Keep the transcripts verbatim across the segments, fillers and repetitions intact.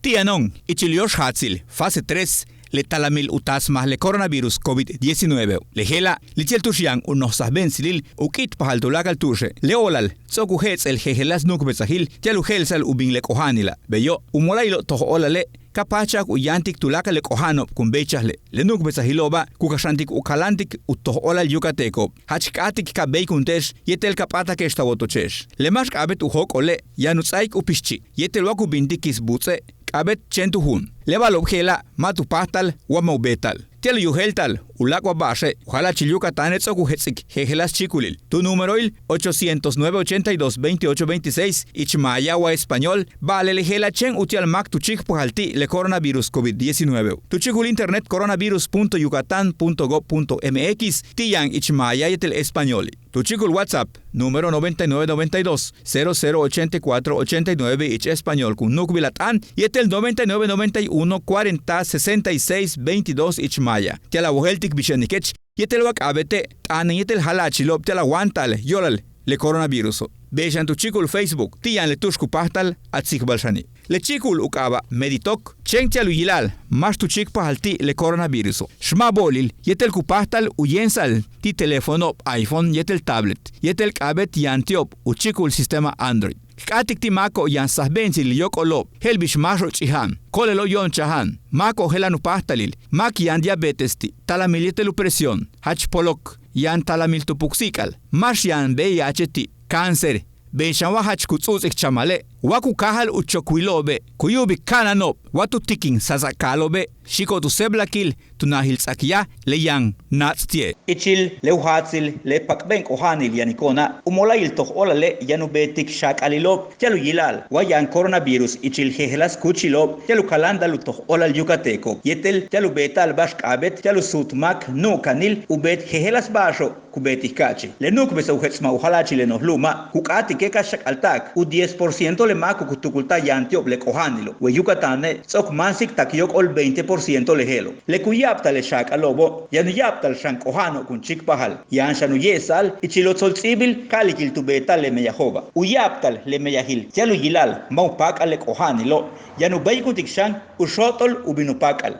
Ti' yano'on ichil yóox jaatsil fase tres le talamil u taasmaj le coronavirus covid diecinueve. Le je'ela' leti'e' tu'ux yaan u noj sajbe'entsilil u k'i'itpajal tuláakal tu'uxe'. Le o'olal ts'o'ok u je'ets'el jejeláas nu'ukbesajil ti'al u je'elsa'al u bin le k'oja'anila'. Beyo' u mola'ayilo'ob toj óolale' ka páajchajak u yáantik tuláakal le k'oja'ano'ob kun béeychajle'. Le nu'ukbesajilo'oba' ku kaxantik u kaláantik u toj óolal yucateco'ob. Jach k k'áatik ka béeykunte'ex yéetel ka p'áatake'ex ta wotoche'ex. Le máax k'a'abéet u jóok'ole' yaan u ts'áaik u pixchi' yéetel wa ku bintik kisbuuts'e' k'a'abéet chéen tu juum. Le ba'alo'ob je'ela' ma' tu páajtal wa ma' u beeta'al. Ti'al u yojéelta'al u láak' wa ba'axe' u jala'achil Yucatane' ts'o'ok u jets'ik jejeláas chíikulil tu númeroil ochocientos nueve ochenta y dos veintiocho veintiséis ich maaya wa español. Ba'ale' le je'ela' chéen uti'al máak tu chíikpajal ti' le coronavirus covid diecinueve tu chíikul internet coronavirus punto yucatán punto gob punto mx ti' yaan ich maaya yéetel españoli'. Tu chíikul WhatsApp número noventa y nueve noventa y dos cero cero ochenta y cuatro ochenta y nueve ich español kun nu'ukbil a t'aan yéetel noventa y nueve noventa y uno cuarenta sesenta y seis veintidós ich maaya. Ti'al a wojéeltik bix yanikech yéetel wa k'a'abéete' t'aanen yéetel jala'achilo'ob ti'al a wáanta'al yo'olal le coronaviruso'. Bey xan tu chíikul Facebook ti' yaan le tu'ux ku páajtal a tsikbal xani'. Le chíikul u k'aaba' Meditoc chéen ti'al u yila'al máax tu chíikpajal ti' le coronaviruso'. Xma' bo'olil yéetel ku páajtal u yéemsa'al ti' teléfono'ob iPhone yéetel tablet yéetel k'a'abéet yaan ti'ob u chíikul sistema Android. K k'áatik ti' máako'ob yaan sajbe'entsilil yóok'olo'ob je'el bix máaxo'ob ch'ija'an, ko'olelo'ob yo'onchaja'an, máako'ob je'elan u páajtalil, máak yaan diabetes ti', talamil yéetel u presión, jach polok, yaan talamil tu puksi'ik'al, máax yaan V I H ti', cáncer. Bey xan wa jach ku ts'u'uts'ik chamale' wa ku káajal u chokwilo'obe' ku yu'ubik ka'anano'ob wa tu tikin sats'aka'alo'obe' xi'iko'ob tu séeblakil tu najil ts'akyaj le yaan naats' ti'e'. Ichil le u jaatsil le pak'be'en k'oja'anil yaniko'ona' u mola'ayil toj óolale' yaan u beetik xaak'alilo'ob ti'al u yila'al wa yaan coronavirus ichil jejeláas kúuchilo'ob ti'al u kaláanta'al u toj óolal yucateco'ob yéetel ti'al u beeta'al ba'ax k'a'abéet ti'al u suut máak nu'ukanil u beet jejeláas ba'axo'ob ku beetik ka'achi'. Le nu'ukbesaj u jets'maj u jala'achil le noj lu'uma' ku k'áatike' ka xak'alta'ak u diez por ciento le máako'ob ku tukulta'al yaan ti'ob le k'oja'anilo'. Wey Yucatane' ts'o'ok máansik tak yóok'ol veinte por ciento le je'elo'. Le ku ya'abtal le xaak'alo'obo' yaan u ya'abtal xan k'oja'ano'ob kun chíikpajal. Yaan xan u ye'esa'al ichil otsol ts'íibil ka'alikil tu beeta'al le meyajo'oba'. U ya'abtal le meyajil ti'al u yila'al ma' u páak'al le k'oja'anilo' yaan u béeykutik xan u xóot'ol u bin u páak'al.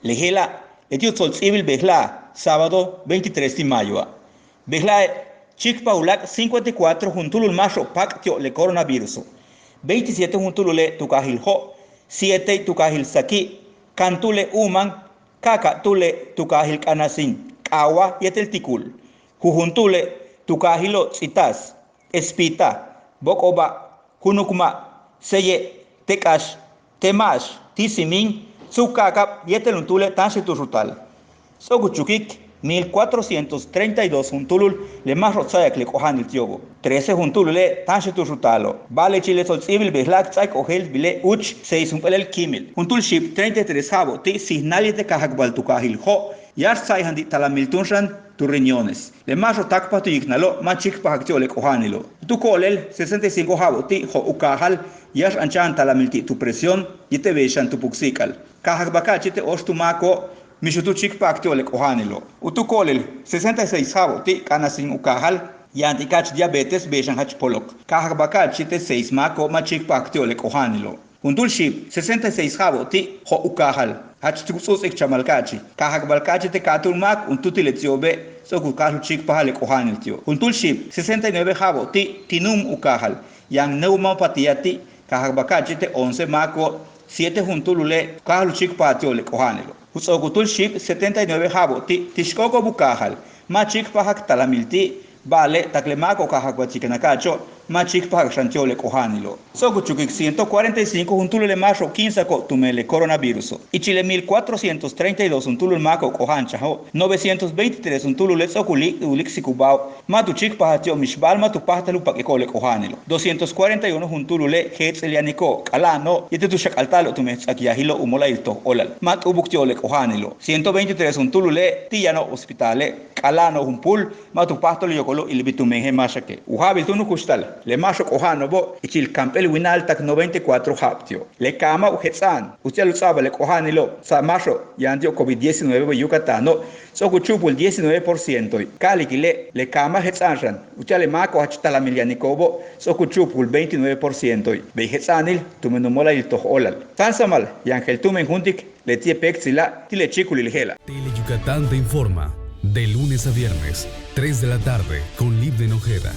Le je'ela' leti' otsol ts'íibil bejla'a' sábado veintitrés ti' mayoa'. Bejla'e' chíikpaj u láak' cincuenta y cuatro juntúulul máaxo'ob páak' ti'ob le coronaviruso'. Veintisiete juntúulule' tu kaajil Jo', siete tu kaajil Saki', kantúule' Uman, ka'aka'túule' tu kaajil K'anasín, K'aawaj yéetel Tikul. Jujuntúule' tu kaajilo' Ts'itas, Espita, Bok'oba', Junukma', Seye', Tek'ax, Temax, Tisimín, Tsukka'akab yéetel juntúule' táanxel tu'ux u taal. Ts'o'ok u chukik mil cuatrocientos treinta y dos juntúulul le máaxo'ob tsa'ayak le k'oja'anil ti'obo'. Trece juntúulule' táanxel tu'ux u taalo'. Ba'ale' ichil le otsol ts'íibil bejla'a' k ts'áaik ojéeltbile' úuch seis jump'éelel kíimil. Juntúul xiib treinta y tres ja'abo'ob ti' sijnal yéetel kajakbal tu kaajil Jo', yáax tsa'ayja'an ti' talamil túun xan tu riñones. Le máaxo'ob táakpaj tu yiknalo' ma' chíikpajak ti'ob le k'oja'anilo'. Tu ko'olel sesenta y cinco ja'abo'ob ti' Jo' u kaajal yáax ancha'an talamil ti' tu presión yéetel bey xan tu puksi'ik'al. Kajakbal ka'achi' te' óox tu máako'ob mix u tu chíikpajak ti'ob le k'oja'anilo'. U tu ko'olel sesenta y seis ja'abo'ob ti' K'anasín u kaajal yaan ti' ka'ach diabetes bey xan jach polok. Kajakbal ka'achi' te' seis máako'ob ma' chíikpajak ti'ob le k'oja'anilo'. Juntúul xiib sesenta y seis ja'abo'ob ti' Jo' u kaajal jach tu ts'u'uts'ik chamal ka'achi'. Kajakbal ka'achi' te' ka'atúul máak juntúul ti' le ti'obe' ts'o'ok u káajal u chíikpajal le k'oja'anil ti'ob. Juntúul xiib sesenta y nueve ja'abo'ob ti' Tinum u kaajal yaan neumonopatía ti'. Kajakbal ka'achi' te' once máako'ob, siete juntúulule' ku káajal u chíikpajal ti'ob le k'oja'anilo'. U ts'o'ok juntúul xiib setenta y nueve ja'abo'ob ti' Tixk'óok'ob u kaajal ma' chíikpajak talamil ti'. Ba'ale' tak le máako'ob kajakbaltik ka'acho' ma' chíikpajak xan ti'ob le k'oja'anilo'. Ts'o'ok u chukik ciento cuarenta y cinco juntúulul le máaxo'ob kíimsako'ob tumen le coronaviruso'. Ichil le mil cuatrocientos treinta y dos juntúulul máako'ob k'oja'anchajo'ob, novecientos veintitrés juntúulule' ts'o'ok u líik' u líik'sik u ba'o'ob ma' tu chíikpajak ti'ob mix ba'al ma' tu páajtal u pak'iko'ob le k'oja'anilo'. Doscientos cuarenta y uno juntúulule' jéets'el yaniko'ob k'ala'ano'ob yéetel tu xak'alta'alo'ob tumen ts'akyajilo' u mola'ayil toj óolal ma' t'u'ubuk ti'ob le k'oja'anilo'. Ciento veintitrés juntúulule' ti' yano'ob hospitale' k'ala'ano'ob jumpúul ma' tu páajtal u yokolo'ob ilbil tumen je'el máaxake'. U ja'abil túun u kuxtal Le máaxo'ob k'oja'ano'obo' ichil kamp'éel wina'al tak noventa y cuatro ja'ab ti'ob. Le kaama' u jets'a'an uti'al u ts'a'abal le k'oja'anilo'ob ts'a' máaxo'ob yaan ti'ob covid diecinueve bey Yucatano' ts'o'ok u chu'upul diecinueve por cientoe'. Ka'alikile' le kaama' jets'a'an xan uti'al le máako'ob jach talamil yaniko'obo' ts'o'ok u chu'upul veintinueve por cientoe'. Bey jets'a'anil tumen u mola'ayil toj óolal. Sáansamal yaan je'el tumen juntik leti'e' péektsila' ti' le chíikulil je'ela'. Tele Yucatán te informa de lunes a viernes, tres de la tarde, con Livden Ojeda.